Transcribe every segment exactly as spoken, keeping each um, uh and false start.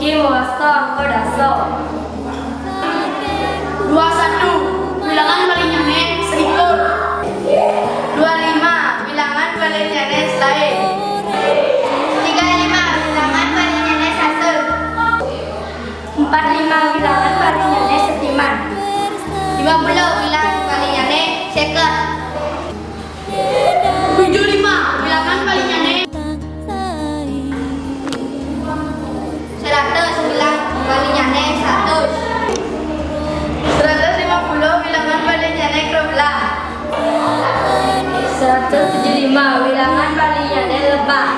Mawasta angka dasa. Dua satu, bilangan balinnyané selikur. Dua lima, bilangan balinnyané selaé. Tiga lima, bilangan balinnyané satus. Empat lima, bilangan balinnyané setiman. Lima puluh, bilangan balinnyané seket. Tujuh lima, bilangan balinnyané. Seratus, bilangan balinnyané satus. Seratus lima puluh, bilangan balinnyané dua belas. Seratus tujuh lima, bilangan balinnyané lebah.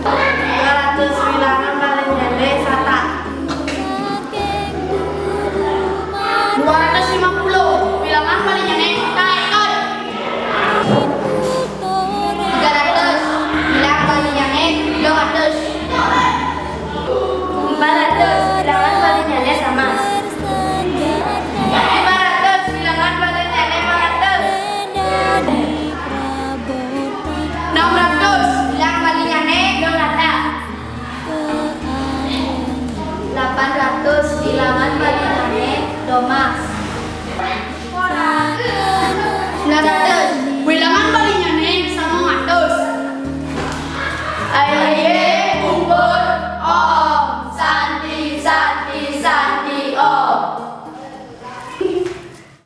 Dua ratus, bilangan balinnyané satak. Dua ratus lima puluh, bilangan balinnyané taékot. Tiga ratus, bilangan balinnyané dua ratus. Empat ratus, bilangan balinnyané samas. Lima ratus, bilangan balinnyané lima ratus. Enam ratus, bilangan balinnyané dua ratus. Delapan ratus, bilangan balinnyané domas. Sembilan ratus,